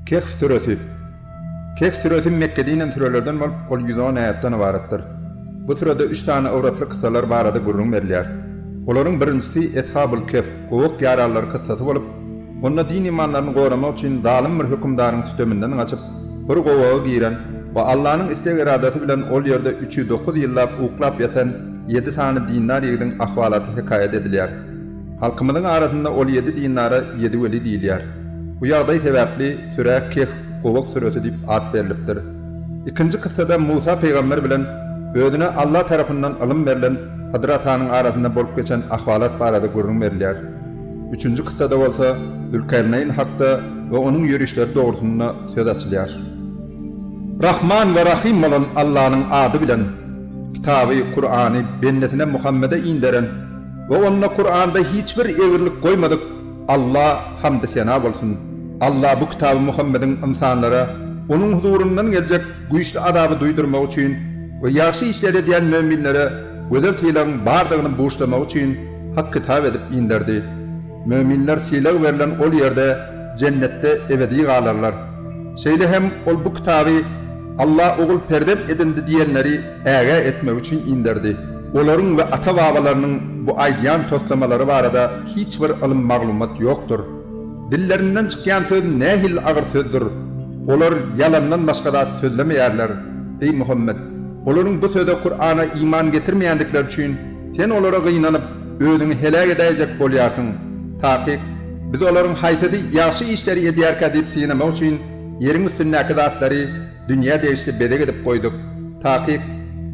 Kehf süresi Kehf süresi Mekgede inen sürelerden bolup, ol 110 aýatdan ybaratdyr. Bu sürede üç sany ybratly kyssalar barada gürrüň berilýär. Olaryň birinjisi Eshabul Kehf, Gowak ýaranlary kyssasy bolup, onda din-imanlaryny goramak üçin zalym bir hökümdaryň süteminden gaçyp, bir gowaga giren we Allanyň isleg-eradasy bilen ol ýerde 309 ýyllap uklap ýatan ýedi sany dindar ýigidiň ahwalaty hekaýat edilýär. Halkymyzyň arasynda ol ýedi dindara ýedi weli diýilýär. Bu ýagdaý sebäpli sürä Kehf, gowak süresi diýip at berlipdir. Ikinji kyssada Musa pygamber bilen özüne Alla tarapyndan ylym berlen Hydyr atanyň arasynda bolup geçen ahwalat barada gürrüň berilýär. Üçünji kyssada bolsa Zülkerneýn hakda we onuň ýörişleri dogrusynda söz açylýar. Rahman we Rahym bolan Allanyň ady bilen, Kitaby, Kurany, bendesine Muhammede inderen we onda Kuranda hiç bir egrilik goýmadyk Alla hamdy-sena bolsun. Alla bu kitaby Muhammediň ynsanlara Onuň huzuryndan geljek güýçli azaby duýdurmagy üçin we ýagşy işleri edýän möminlere gözel sylagyň bardygyny buşlamagy üçin hak kitap edip inderdi. Möminler sylag berlen ol ýerde, jennetde ebedi galarlar. Şeýle hem ol bu kitaby Alla ogul perzent edindi diýenleri ägä etmek üçin inderdi. Olaryň we ata-babalarynyň bu aýdýan toslamalary barada hiç bir ylym-maglumat ýokdur. Dillerinden çykýan söz nähili agyr sözdür! Olar ýalandan başga zat sözlemeýärler. Eý, Muhammet! Olaryň bu söze, Kurana, iman getirmeýändikleri üçin, sen olara gynanyp, özüňi heläk edäýjek bolýarsyň. Takyk, Biz olaryň haýsysy ýagşy işleri edýärkä diýip synamak üçin ýeriň üstündäki zatlary dünýä degişli bezeg edip goýduk. Takyk,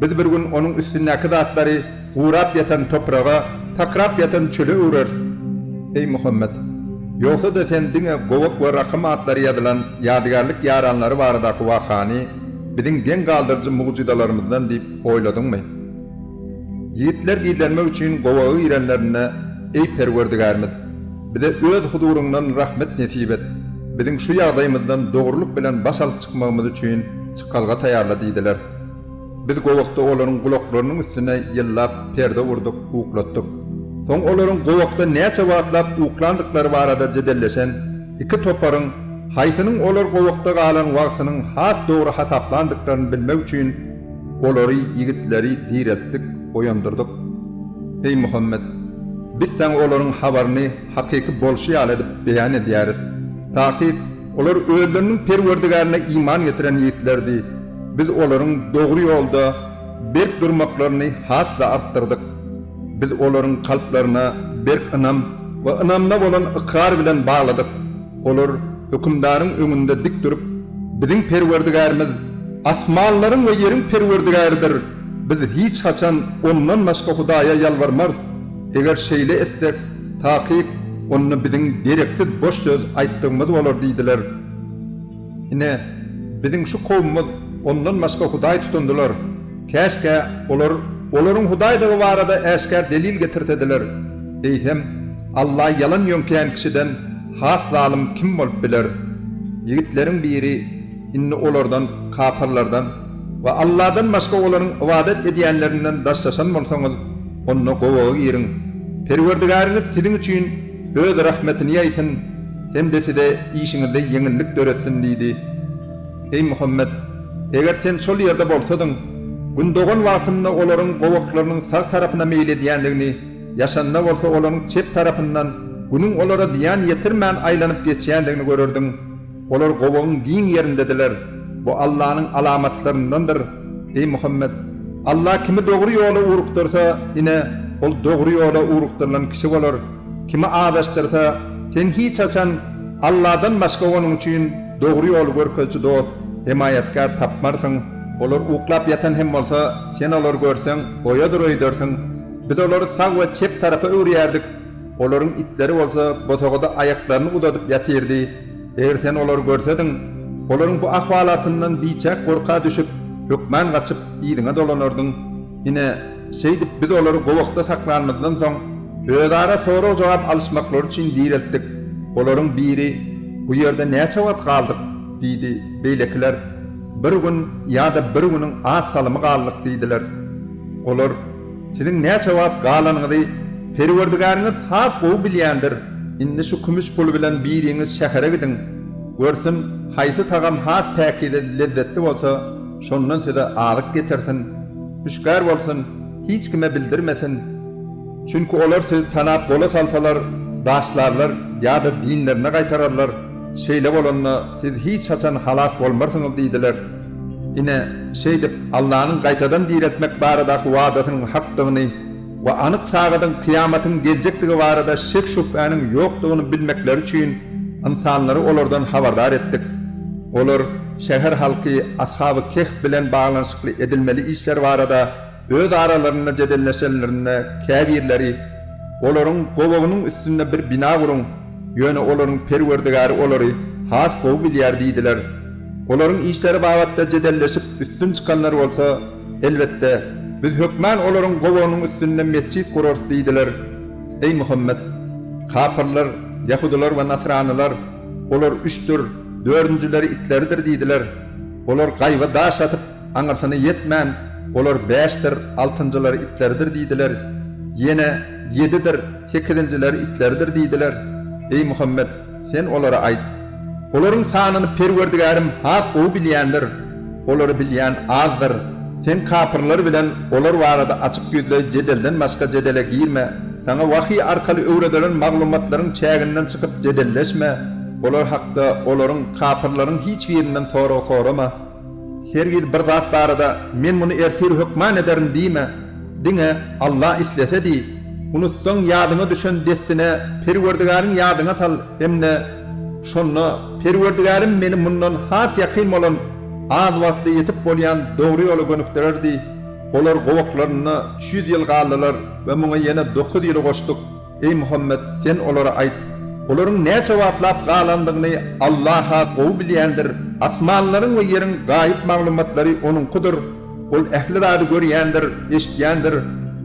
Biz bir gün onuň üstündäki zatlary gurap ýatan topraga, takrap ýatan çöle öwreris. Eý, Muhammet! Ýogsa-da sen diňe gowak we rakym atlary ýazylan ýadygärlik ýaranlary baradaky wakany biziň geň galdyryjy mugjyzalarymyzdan diýip oýladyňmy? Ýigitler gizlenmek üçin gowaga girenlerinde, Eý, Perwerdigärimiz! Bize Öz huzuryňdan rahmet nesip et! Biziň şu ýagdaýymyzdan dogrulyk bilen baş alyp çykmagymyz üçin çykalga taýýarla diýdiler. Biz gowakda olaryň gulaklarynyň üstüne ýyllap perde urduk, uklatdyk. Soň olaryň gowakda näçe wagtlap uklandyklary barada jedelleşen iki toparyň haýsynyň olar gowakda galan wagtynyň has dogry hasaplandyklaryny bilmek üçin olary, ýigitleri, direltdik, oýandyrdyk. Eý, Muhammet! Biz saňa olaryň habaryny hakyky bolşy ýaly edip beýan edýäris. Takyk, olar özleriniň Perwerdigärine iman getiren ýigitlerdi. Biz olaryň dogry ýolda berk durmaklaryny has-da artdyrdyk. Biz olaryň kalplaryna berk ynam we ynamyna bolan ykrar bilen bagladyk. Olar hökümdaryň öňünde dik durup, Biziň Perwerdigärimiz asmanlaryň we ýeriň Perwerdigäridir, biz hiç haçan Ondan başga hudaýa ýalbarmarys, eger şeýle etsek, takyk, onda biziň dereksiz boş söz aýtdygymyz bolar diýdiler. Ine, biziň şu kowumymyz Ondan başga hudaý tutundylar. Käşgä, olar olaryň hudaýdygy barada äşgär delil getirsediler. Eýsem, Alla ýalan ýöňkeýän kişiden has zalym kim bolup biler? Ýigitleriň biri indi olardan, kapyrlardan, we Alladan başga olaryň ybadat edýänlerinden daşlaşan bolsaňyz, onda gowaga giriň. Perwerdigäriňiz siziň üçin Öz rahmetini ýaýsyn hem-de size işiňizde ýeňillik döretsin diýdi. Eý, Muhammet! Eger sen şol ýerde bolsadyň, Gün dogan wagtynda olaryň gowaklarynyň sag tarapyna meýil edýändigini, ýaşanda bolsa olaryň çep tarapyndan Günüň olara zyýan ýetirmän aýlanyp geçýändigini görerdiň. Olar gowagyň giň ýerindediler. Bu Allanyň alamatlaryndandyr. Eý, Muhammet! Alla kimi dogry ýola ugrukdyrsa, ine, ol dogry ýola ugrukdyrylan kişi bolar. Kimi azaşdyrsa, sen hiç haçan Alladan başga onuň üçin dogry ýoly görkeziji dost, hemaýatkär tapmarsyň. Olar uklap ýatan hem bolsa, sen olary görseň, oýadyr öýdersiň. Biz olary sag we çep tarapa öwürýärdik. Olaryň itleri bolsa bosagada aýaklaryny uzadyp ýatyrdy. Eger sen olary görsediň, olaryň bu ahwalatyndan biçak gorka düşüp, hökman gaçyp, yzyňa dolanardyň. Ine, şeýdip biz olary gowakda saklanymyzdan soň, özara sorag-jogap alyşmaklary üçin direltdik. Olaryň biri, Bu ýerde näçe wagt galdyk? diýdi. Beýlekiler, Bir gün ýa-da bir günüň az salymy galdyk diýdiler. Olar, Siziň näçe wagt galanyňyzy Perwerdigäriňiz has gowy bilýändir. Indi şu kümüş puly bilen biriňiz şähere gidiň. Görsün. Haýsy tagam has päkize, lezzetli bolsa, şondan size azyk getirsin. Hüşgär bolsun, hiç kime bildirmesin. Çünki olar sizi tanap gola salsalar, daşlarlar ýa-da dinlerine gaýtararlar. Şeýle bolanda, siz hiç haçan halas bolmarsyňyz diýdiler. Ine, şeýdip, Allanyň gaýtadan diretmek baradaky wadasynyň hakdygyny we anyk sagadyň kyýamatyň geljekdigi barada şek-şübhäniň ýokdugyny bilmekleri üçin ynsanlary olardan habardar etdik. Olar, şäher halky Ashaby Kehf bilen baglanyşykly edilmeli işler barada öz aralarynda jedelleşenlerinde käbirleri, Olaryň gowagynyň üstünde bir bina guruň, ýöne olaryň Perwerdigary olary has gowy bilýär diýdiler. Olaryň işleri babatda jedelleşip üstün çykanlar bolsa, Elbetde, biz hökman olaryň gowagynyň üstünde metjit gurarys diýdiler. Eý, Muhammet! Kapyrlar, ýahudylar we nasranylar, Olar üçdür, dördünjileri itleridir diýdiler. Olar gaýyba daş atyp, aňyrsyna ýetmän, Olar bäşdir, altynjylary itleridir diýdiler. Ýene, Ýedidir, sekizinjileri itleridir diýdiler. Eý, Muhammet! Sen olara aýt, Olaryň sanyny Perwerdigärim has gowy bilýändir, olary bilýän azdyr. Sen kapyrlar bilen olar barada açyk ýüzleý jedelden başga jedele girme. Saňa wahyý arkaly öwredilen maglumatlaryň çäginden çykyp jedelleşme. Olar hakda olaryň, kapyrlaryň, hiç birinden sorag sorama. Hergiz bir zat barada Men muny ertir hökman ederin diýme. Diňe, Alla islese diý. Unutsaň ýadyňa düşen dessine Perwerdigäriň ýadyňa sal hem-de şonda, Perwerdigärim meni mundan has ýakyn bolan, az wagtda ýetip bolýan dogry ýola gönükdirer diý. Olar gowaklarynda 300 ýyl galdylar we muňa ýene dokuz ýyly goşduk. Eý, Muhammet, sen olara aýt, Olaryň näçe wagtlap galandygyny Alla has gowy bilýändir. Asmanlaryň we ýeriň gaýyp maglumatlary Onuňkydyr. Ol ähli zady görýändir, eşidýändir.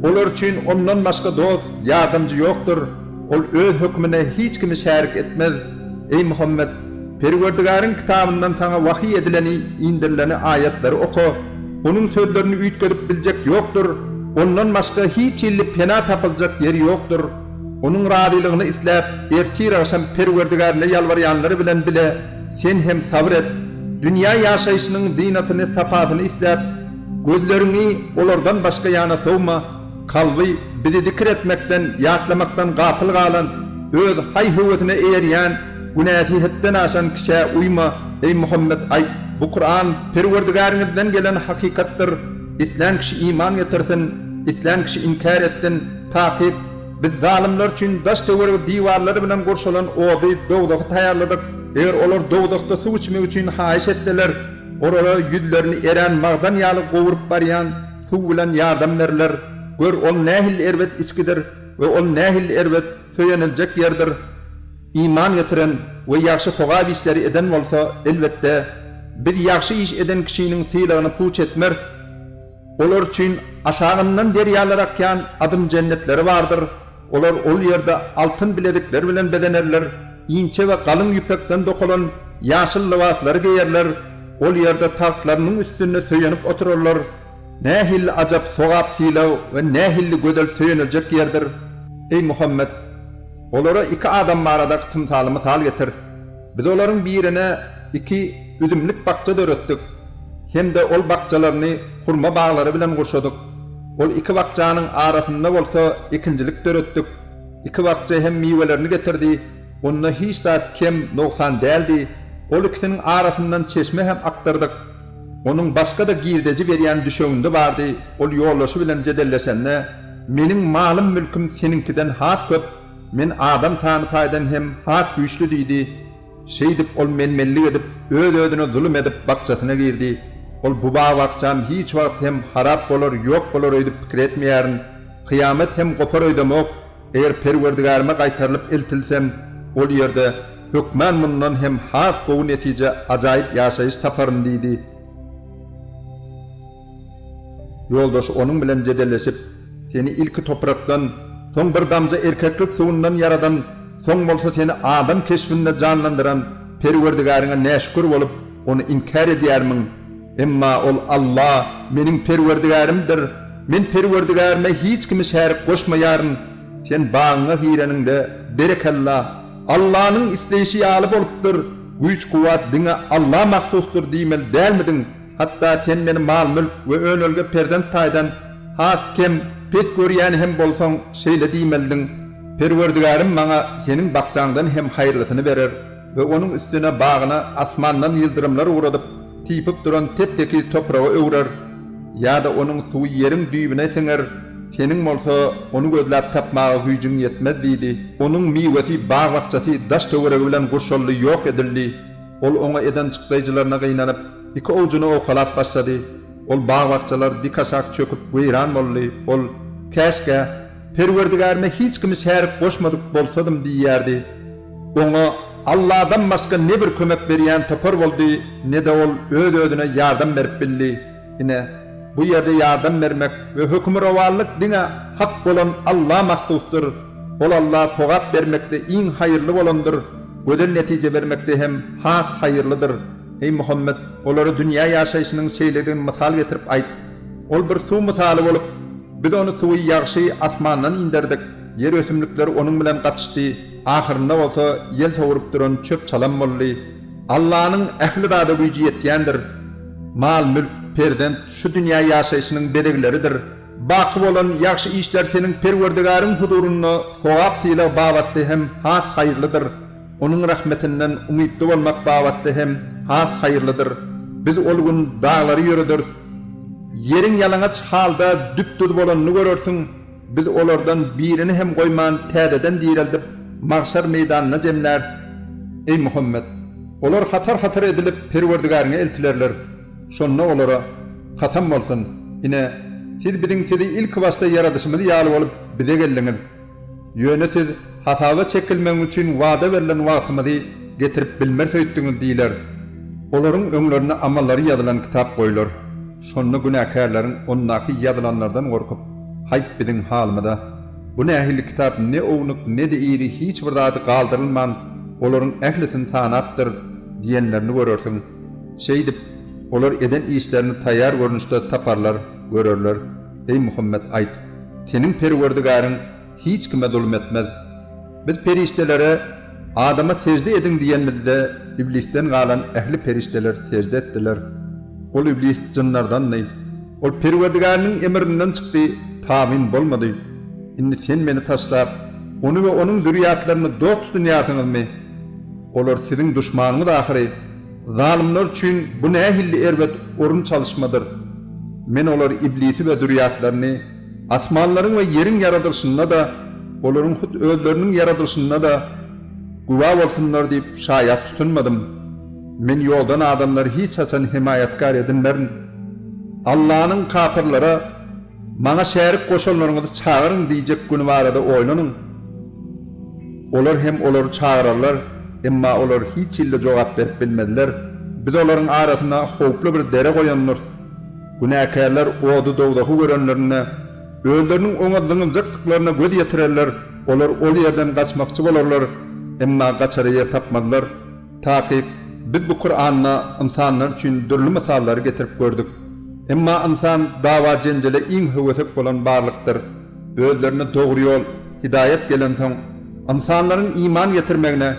Olar üçin Ondan başga dost, ýardamçy ýokdur. Ol Öz hökmüne hiç kimi şärik etmez. Eý, Muhammet! Perwerdigäriň kitabyndan saňa wahyý edileni, indirileni aýatlary oka. Onuň sözlerini üýtgedip biljek ýokdur. Ondan başga hiç hili pena tapyljak ýer ýokdur. Onuň razylygyny isläp, ertir-agşam Perwerdigärine ýalbarýanlar bilen bile sen hem sabyr et. Dünýä ýaşaýşynyň zynatyny, sapasyny isläp, gözleriňi olardan başga ýana sowma. Kalby Bizi zikir etmekden, ýatlamakdan gapyl galan, öz haý-höwesine eýerýän, günäsi hetden aşan kişä uýma, eý Muhammet, aýt, Bu Kuran, Perwerdigäriňizden gelen hakykatdyr, islän kişi iman getirsin, islän kişi inkär etsin, takyk, Biz zalymlar üçin daş-töweregi diwarlary bilen gurşalan ody, dowzahy taýýarladyk, eger olar dowzahda suw içmek üçin haýyş etseler, olara ýüzlerini erän magdan ýaly gowrup barýan suw bilen ýardam berler, gör, ol nähili erbet içgidir we ol nähili erbet söýeniljek ýerdir. Iman getiren we ýagşy sogap işleri eden bolsa, elbetde, Biz ýagşy iş eden kişiniň sylagyny puç etmeris. Olar üçin aşagyndan derýalar akýan adyn jennetleri bardyr. Olar ol ýerde altyn bilezikler bilen bezenerler, inçe we galyň ýüpekden dokalan ýaşyl lybaslary geýerler, ol ýerde tagtlarynyň üstünde söýenip oturarlar. Nähili ajap sogap-sylag we nähili gözel söýeniljek ýerdir! Eý, Muhammet! Olara iki adam baradaky tymsaly mysal getir. Biz olaryň birine iki üzümlik bakja döretdik hem-de ol bakjalaryny hurma baglary bilen gurşadyk. Ol iki bakjanyň arasynda bolsa ekinjilik döretdik. Iki bakja hem miwelerini getirdi, onda hiç zat kem, nogsan däldi. Ol ikisiniň arasyndan çeşme hem akdyrdyk. Onuň başga-da girdeji berýän düşewündi bardy, ol ýoldaşy bilen jedelleşende, Meniň malym-mülküm seniňkiden has köp, men adam sany taýdan hem has güýçli diýdi. Şeýdip ol men-menlik edip, öz-özüne zulum edip bakjasyna girdi. Ol bu bag-bakjam hiç wagt hem harap bolar, ýok bolar öýdüp pikir etmeýärin. Kyýamat hem gopar öýdemok. Eger Perwerdigärime gaýtarylyp eltilsem, ol ýerde hökman mundan hem has gowy netije, ajaýyp ýaşaýyş taparyn diýdi. Ýoldaşy onuň bilen jedelleşip, Seni ilki toprakdan, soň bir damja erkeklik suwundan ýaradan, soň bolsa seni adam keşbinde janlandyran Perwerdigäriňe näşükür bolup, Ony inkär edýärmiň? Emma ol Alla meniň Perwerdigärimdir, men Perwerdigärime hiç kimi şärik goşmaýaryn. Sen bagyňa gireniňde, Berekella! Allanyň isleýşi ýaly bolupdyr. Güýç-kuwwat diňe Alla mahsusdyr diýmeli dälmidiň? Hatda sen meni mal-mülk we önelge perzent taýdan has kem, pes görýän hem bolsaň, şeýle diýmelidiň, Perwerdigärim maňa seniň bakjaňdan hem haýyrlysyny berer we onuň üstüne bagyna asmandan ýyldyrymlar ugradyp, typyp duran tep-tekiz topraga öwrer. Ýa-da onuň suwy ýeriň düýbüne siňer, seniň bolsa ony gözläp tapmaga güýjüň ýetmez diýdi. Onuň miwesi, bag-bakjasy daş-töweregi bilen gurşaldy, ýok edildi. Ol oňa eden çykdaýjylaryna gynanyp, iki owjuny owkalap başlady. Ol bag-bakjalar dik aşak çöküp, weýran boldy. Ol, Käşgä, Perwerdigärime hiç kimi şärik goşmadyk bolsadym diýýärdi. Oňa Alladan başga ne bir kömek berýän topar boldy, ne-de ol öz-özüne ýardam berip bildi. Ine, bu ýerde ýardam bermek we hökmürowanlyk diňe Hak bolan Alla mahsusdyr. Ol Alla sogap bermekde iň haýyrly bolandyr, gözel netije bermekde hem has haýyrlydyr. Eý, Muhammet, olara dünýä ýaşaýşynyň şeýledigini mysal getirip aýt. Ol bir suw mysaly bolup, Biz ony suwy ýagşy asmandan inderdik, ýer ösümlikleri onuň bilen gatyşdy, ahyrynda bolsa ýel sowrup duran çöp-çalam boldy. Allanyň ähli zada güýji ýetýändir. Mal-mülk, perzent şu dünýä ýaşaýşynyň bezegleridir. Baky bolan ýagşy işler seniň Perwerdigäriň huzurynda sogap-sylag babatda hem has haýyrlydyr. Onuň rahmetinden umytly bolmak babatda hem has haýyrlydyr. Biz ol gün daglary ýörederis. Ýeriň ýalaňaç halda düp-düz bolanyny görersiň. Biz olardan birini hem goýman täzeden direldip, magşar meýdanynda jemläris. Eý, Muhammet! Olar hatar-hatar edilip Perwerdigäriňe eltilerler. Şonda olara, Kasam bolsun! Ine, siz biziň sizi ilkibaşda ýaradyşymyz ýaly bolup bize geldiňiz. Ýöne siz hasaba çekilmegiň üçin wada berlen wagtymyzy getirip bilmeris öýtdüňiz diýler. Olaryň öňlerinde amallary ýazylan kitap goýlar. Şonda günäkärleriň ondaky ýazylanlardan gorkup, Haýp biziň halymyza! Bu nähili kitap ne ownuk ne-de iri hiç bir zady galdyrylman olaryň ählisini sanapdyr diýenlerini görersiň. Şeýdip, olar eden işlerini taýýar görnüşde taparlar, görerler. Eý Muhammet aýt! Seniň Perwerdigäriň hiç kime zulum etmez. Biz perişdelere, Adama sežde ediň diýenimizde, Iblisden galan ähli perişdeler sežde etdiler. Ol Iblis jynlardandy. Ol Perwerdigäriniň emrinden çykdy, tabyn bolmady. Indi sen meni taşlap, ony we onuň zürýatlaryny dost tutunýarsyňyzmy? Olar siziň duşmanyňyz ahyry. Zalymlar üçin bu nähilli erbet orun çalyşmadyr! Men olary Iblisi we zürýatlaryny asmanlaryň we ýeriň ýaradylyşynda-da, olaryň hut özleriniň ýaradylyşynda-da güwä bolsunlar diýip şaýat tutunmadym. Men ýoldan adamlary hiç haçan hemaýatkär edinmerin. Allanyň kapyrlara, Maňa şärik goşanlaryňyzy çagyryň diýjek güni barada oýlanyň. Olar hem olary çagyrarlar, emma olar hiç hilli jogap berip bilmezler. Biz olaryň arasyna howply bir dere goýandyrys. Günäkärler ody-dowzahy görenlerinde, özleriniň oňa zyňyljakdyklaryna göz ýetirerler, olar ol ýerden gaçmakçy bolarlar, emma gaçara ýer tapmazlar. Takyk, Biz bu Kuranda ynsanlar üçin dürli mysallary getirip gördük. Emma ynsan dawa-jenjele iň höwesek bolan barlykdyr. Özlerine dogry ýol, hidaýat gelensoň, ynsanlaryň iman getirmegine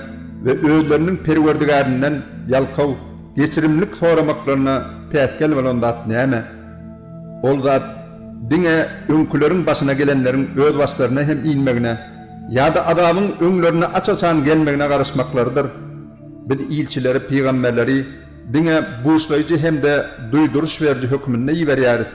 we özleriniň Perwerdigärinden ýalkaw, geçirimlik soramaklaryna päsgel bolan zat näme? Ol zat diňe öňküleriň başyna gelenleriň öz başlaryna hem inmegine ýa-da azabyň öňlerine aç-açan gelmegine garaşmaklarydyr. Biz ilçileri, pygamberleri, diňe buşlaýjy hem-de duýduryş beriji hökmünde iberýäris.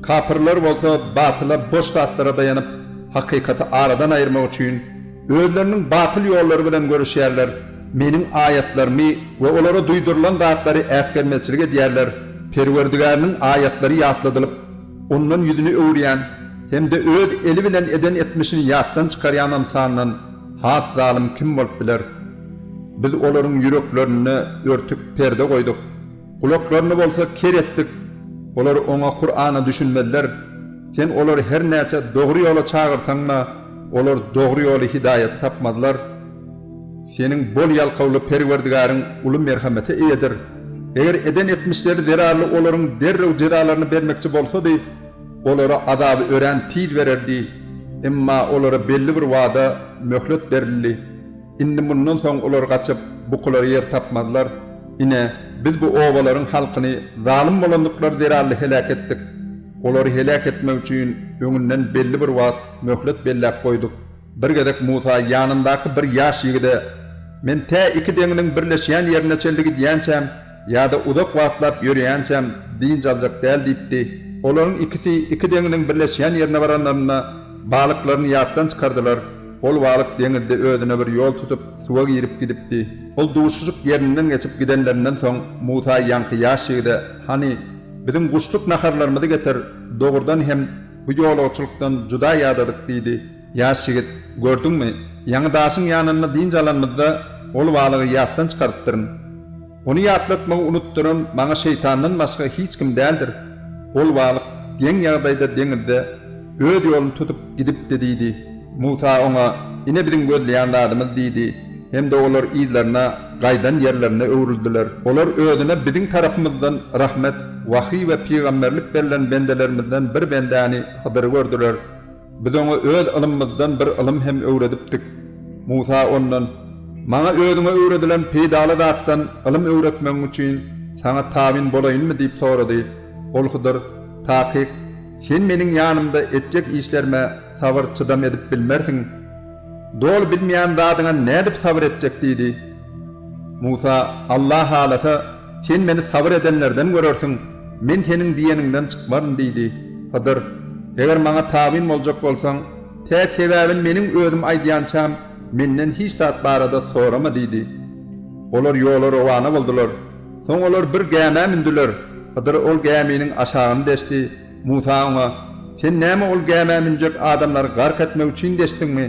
Kapyrlar bolsa batyla, boş zatlara daýanyp, hakykaty aradan aýyrmak üçin, özleriniň batyl ýollary bilen göreşýärler, Meniň aýatlarymy we olara duýdurylan zatlary äsgermezçilik edýärler. Perwerdigäriniň aýatlary ýatladylyp, Ondan ýüzüni öwürýän hem-de öz eli bilen eden etmişini ýatdan çykarýan ynsandan has zalym kim bolup biler? Biz olaryň ýüreklerinde örtük, perde goýduk. Gulaklaryny bolsa ker etdik. Olar oňa, Kurana, düşünmezler. Sen olary her näçe dogry ýola çagyrsaň-da, olar dogry ýoly, hidaýaty tapmazlar. Seniň bol ýalkawly Perwerdigäriň uly merhemete eýedir. Eger eden etmişleri zerarly olaryň derrew jezalaryny bermekçi bolsady, olara azaby örän tiz bererdi. Emma olara belli bir wada, möhlet berildi. Indi mundan soň olar gaçyp, bukular ýer tapmazlar. Ine, biz bu obalaryň halkyny zalym bolandyklary zerarly heläk etdik. Olary heläk etmek üçin öňünden belli bir wagt, möhlet belläp goýduk. Bir gezek Musa ýanyndaky bir ýaş ýigide, Men tä iki deňziň birleşýän ýerine çenli gidýänçäm ýa-da uzak wagtlap ýöreýänçäm dynç aljak däl diýipdi. Olaryň ikisi iki deňziň birleşýän ýerine baranlarynda balyklaryny ýatdan çykardylar. Ol balyk deňizde özüne bir ýol tutup, suwa girip gidipdi. Ol duşuşyk ýerinden geçip gidenlerinden soň Musa ýaňky ýaş ýigide, Hany, biziň guşluk naharlarymyzy getir, dogrudan hem bu ýolagçylykdan juda ýadadyk diýdi. Ýaş ýigit, Gördüňmi, ýaňy daşyň ýanynda dynç alanymyzda ol balygy ýatdan çykarypdyryn. Ony ýatlatmagy unutdyran maňa şeýtandan başga hiç kim däldir. Ol balyk geň ýagdaýda deňizde öz ýoluny tutup gidipdi diýdi. Musa oňa, Ine biziň gözleýän zadymyz diýdi hem-de olar yzlaryna gaýdan ýerlerine öwrüldiler. Olar özüne biziň tarapymyzdan rahmet, wahyý we pygamberlik berlen bendelerimizden bir bendäni, Hydyry gördüler. Biz oňa öz ylymymyzdan bir ylym hem öwredipdik. Musa ondan, Maňa özüňe öwredilen peýdaly zatdan ylym öwretmegiň üçin saňa tabyn bolaýynmy diýip sorady. Ol Hydyr, Takyk, sen meniň ýanymda etjek işlerime sabyr, çydam edip bilmersiň. Doly bilmeýän zadyňa nädip sabyr etjek diýdi. Musa, Alla halasa, sen meni sabyr edenlerden görersiň, men seniň diýeniňden çykmaryn diýdi. Hydyr, Eger maňa tabyn boljak bolsaň, tä sebäbini meniň özüm aýdýançam, menden hiç zat barada sorama diýdi. Olar ýola rowana boldular. Soň olar bir gämä mündüler. Hydyr ol gäminiň aşagyny deşdi. Musa oňa, Sen näme ol gämä münjek adamlary gark etmek üçin deşdiňmi?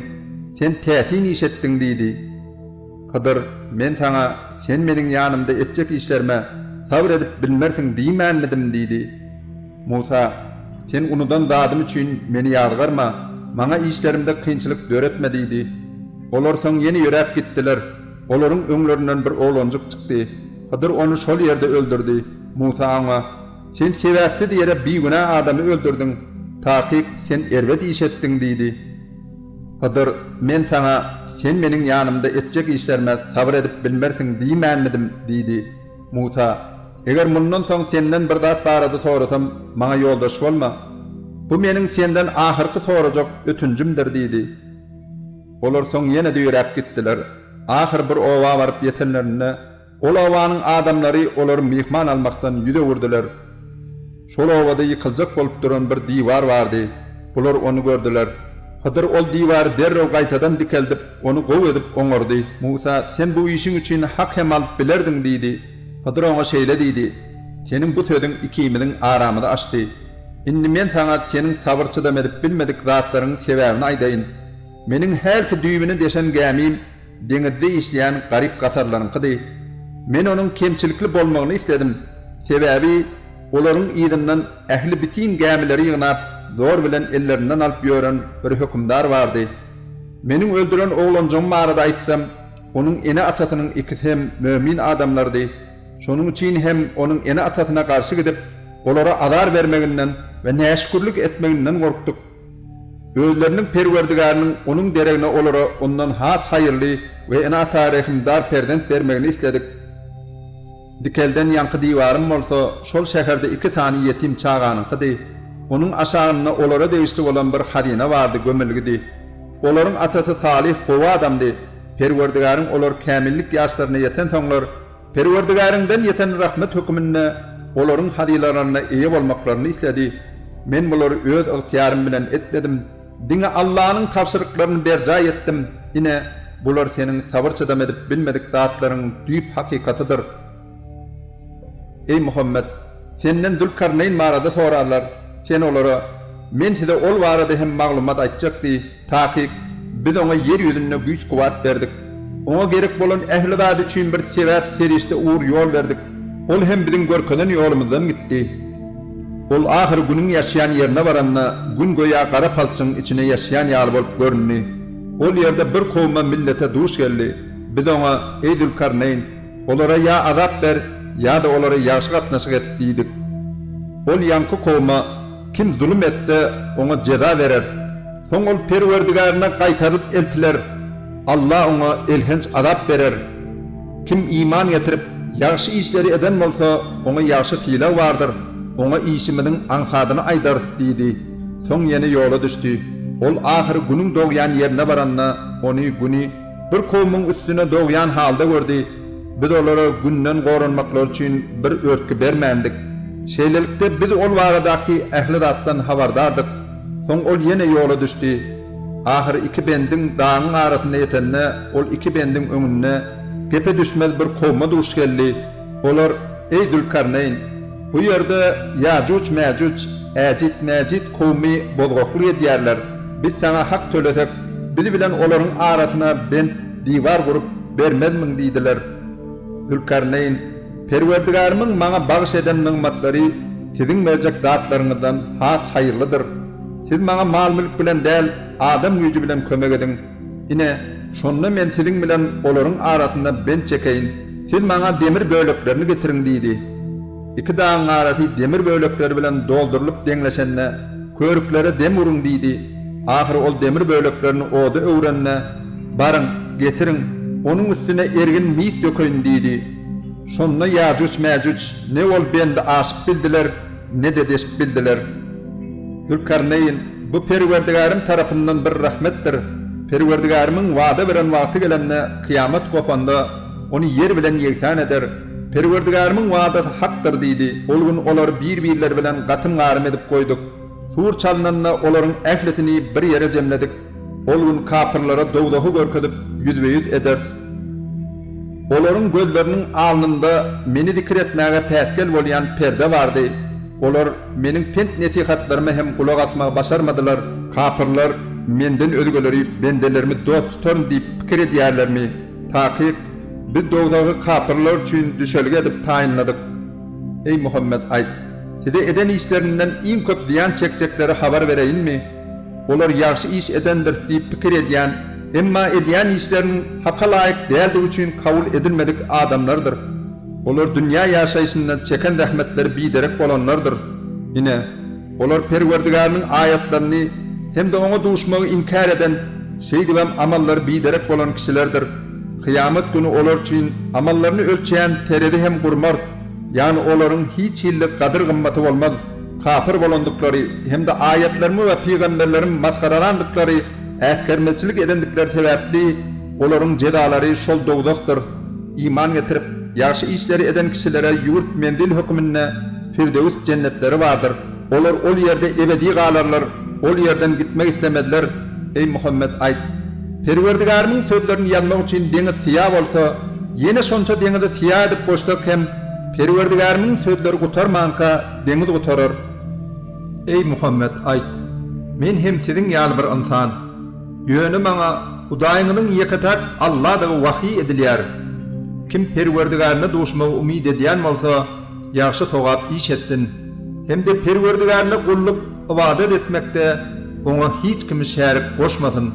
Sen täsin iş etdiň diýdi. Hydyr, Men saňa, Sen meniň ýanymda etjek işlerime sabyr edip bilmersiň diýmänmidim diýdi. Musa, Sen unudan zadym üçin meni ýazgarma, maňa işlerimde kynçylyk döretme diýdi. Olar soň ýene ýöräp gitdiler. Olaryň öňlerinden bir oglanjyk çykdy. Hydyr ony şol ýerde öldürdi. Musa oňa, Sen sebäpsiz ýere bigünä adamy öldürdiň, takyk sen erbet iş etdiň diýdi. Hydyr, Men saňa, Sen meniň ýanymda etjek işlerime sabyr edip bilmersiň diýmänmidim? diýdi. Musa, Eger mundan soň senden bir zat barada sorasam, maňa ýoldaş bolma. Bu meniň senden ahyrky sorajak ötünjimdir diýdi. Olar soň ýene-de ýöräp gitdiler. Ahyr bir oba baryp ýetenlerinde, Ol obanyň adamlary olary myhman almakdan ýüz öwürdiler. Şol obada ýykyljak bolup duran bir diwar bardy. Bular ony gördüler. Hydyr ol diwary derrew gaýtadan dikeldip, ony gowy edip oňardy. Musa, Sen bu işiň üçin hak hem alyp bilerdiň diýdi. Hydyr oňa şeýle diýdi, Seniň bu sözüň ikimiziň aramyzy açdy. Indi men saňa seniň sabyr-çydam edip bilmedik zatlaryňyň sebäbini aýdaýyn. Meniň hälki düýbüni deşen gämim deňizde işleýän garyp-gasarlaryňkydy. Men onuň kemçilikli bolmagyny isledim, sebäbi olaryň yzyndan ähli bitin gämileri ýygnap, zor bilen ellerinden alyp ýören bir hökümdar bardy. Meniň öldüren oglanjygym barada aýtsam, onuň ene-atasynyň ikisi hem mömin adamlardy, şonuň üçin hem onuň ene-atasyna garşy gidip, olara azar bermeginden we näşükürlik etmeginden gorkduk. Özleriniň Perwerdigäriniň onuň deregine olara ondan has haýyrly we ene-ata rehimdar perzent bermegini isledik. Dikelden ýaňky diwarym bolsa şol şäherde iki sany ýetim çaganyňkydy. Onuň aşagynda olara degişli bolan bir hazyna bardy, gömülgidi. Olaryň atasy salyh, gowy adamdy. Perwerdigäriň olar kämillik ýaşlaryna ýetensoňlar, Perwerdigäriňden ýeten rahmet höküminde olaryň hazylalaryna eýe bolmaklaryny isledi. Men bulary öz ygtyýarym bilen etmedim. Diňe Allanyň tabşyryklaryny berjaý etdim. Ine, bular seniň sabyr-çydam edip bilmedik zatlaryň düýp hakykatydyr. Eý, Muhammet! Senden Zülkarneýn barada sorarlar. Sen olara, Men size ol barada hem maglumat aýtjak diý. Takyk, Biz oňa ýer ýüzünde güýç-kuwwat berdik. Oňa gerek bolan ähli zady üçin bir sebäp, serişde, ugur, ýol berdik. Ol hem biziň görkezen ýolumyzdan gitdi. Ol ahyry Günüň ýaşýan ýerine baranda, Gün göýä gara palçygyň içine ýaşýan ýaly bolup göründi. Ol ýerde bir kowuma, millete duş geldi. Biz oňa, Eý Zülkarneýn! Olara ýa azap ber, ýa-da olara ýagşy gatnaşyk et diýdik. Ol ýaňky kowuma, Kim zulum etse, oňa jeza bereris. Soň ol Perwerdigärine gaýtarylyp eltiler. Alla oňa elhenç azap berer. Kim iman getirip, ýagşy işleri eden bolsa, oňa ýagşy sylag bardyr, oňa işimiziň aňsadyny aýdarys diýdi. Soň ýene ýola düşdi. Ol ahyry Günüň dogýan ýerine baranda, ony, Güni, bir kowumyň üstüne dogýan halda gördi. Biz olara Günden goranmaklary üçin bir örtgi bermändik. Şeýlelikde, biz ol baradaky ähli zatdan habardardyk. Soň ol ýene ýola düşdi. Ahyry iki bendiň dagyň arasyna ýetende, ol iki bendiň öňünde gepe düşmez bir kowma duş geldi. Olar, Eý, Zülkarneýn! Bu ýerde Ýajuç-Mäjuç, Äjit-Mäjit kowmy bozgaklyk edýärler. Biz saňa hak tölesek, biz bilen olaryň arasyna bent, diwar gurup, bermezmiň diýdiler. Zülkarneýn, Perwerdigärimiň maňa bagyş eden nygmatlary siziň berjek zatlaryňyzdan has haýyrlydyr. Siz maňa mal-mülk bilen däl, adam güýji bilen kömek ediň. Ine, şonda men siziň bilen olaryň arasynda bent çekeýin. Siz maňa demir böleklerini getiriň diýdi. Iki dagyň arasy demir bölekleri bilen doldurylyp deňleşende, Körüklere dem uruň diýdi. Ahyry ol demir böleklerini oda öwrende, Baryň, getiriň, onuň üstüne ergin mis dökeýin diýdi. Şonda Ýajuç-Mäjuç ne ol bendi aşyp bildiler, ne-de deşip bildiler. Zülkarneýn, Bu Perwerdigärim tarapyndan bir rahmetdir. Perwerdigärimiň wada beren wagty gelende, kyýamat gopanda, ony ýer bilen ýegsan eder. Perwerdigärimiň wadasy hakdyr diýdi. Ol gün olary bir-birleri bilen gatym-garym edip goýduk. Sur çalnanda olaryň ählisini bir ýere jemledik. Ol gün kapyrlara dowzahy görkezip, ýüzbe-ýüz ederis. Olaryň gözleriniň alnynda Meni zikir etmäge päsgel bolýan perde bardy. Olar Meniň pent-nesihatlaryma hem gulak asmagy başarmadylar. Kapyrlar Menden özgeleri bendelerimi dost tutaryn diýip pikir edýärlermi? Takyk, Biz dowzahy kapyrlar üçin düşelge edip taýynladyk. Eý, Muhammet, aýt, Size eden işlerinden iň köp zyýan çekjekleri habar bereýinmi? Olar ýagşy iş edendiris diýip pikir edýän, emma edýän işleriniň haka laýyk däldigi üçin kabul edilmedik adamlardyr. Olar dünýä ýaşaýşynda çeken zähmetleri biderek bolanlardyr. Ine, olar Perwerdigäriniň aýatlaryny hem-de Oňa duşmagy inkär eden, şeýdibem amallary biderek bolan kişilerdir. Kyýamat güni olar üçin amallaryny ölçeýän terezi hem gurmarys, ýagny olaryň hiç hili gadyr-gymmaty bolmaz. Kapyr bolandyklary hem-de aýatlarymy we pygamberlerimi masgaralandyklary, äsgermezçilik edendikleri sebäpli, olaryň jezalary şol dowzahdyr. Iman getirip, ýagşy işleri eden kişilere ýurt menzil höküminde Firdöwüs jennetleri bardyr. Olar ol ýerde ebedi galarlar, ol ýerden gitmek islemezler. Eý, Muhammet, aýt! Perwerdigärimiň sözlerini ýazmak üçin deňiz syýa bolsa, ýene şonça deňizi syýa edip goşsak hem, Perwerdigärimiň sözleri gutarmanka, deňiz gutarar. Eý, Muhammet, aýt! Men hem siziň ýaly bir ynsan. Ýöne maňa Hudaýyňyzyň ýeke-täk Alladygy wahyý edilýär. Kim Perwerdigärine duşmagy umyt edýän bolsa, ýagşy sogap iş etsin. Hem-de Perwerdigärine gulluk, ybadat etmekde Oňa hiç kimi şärik goşmasyn.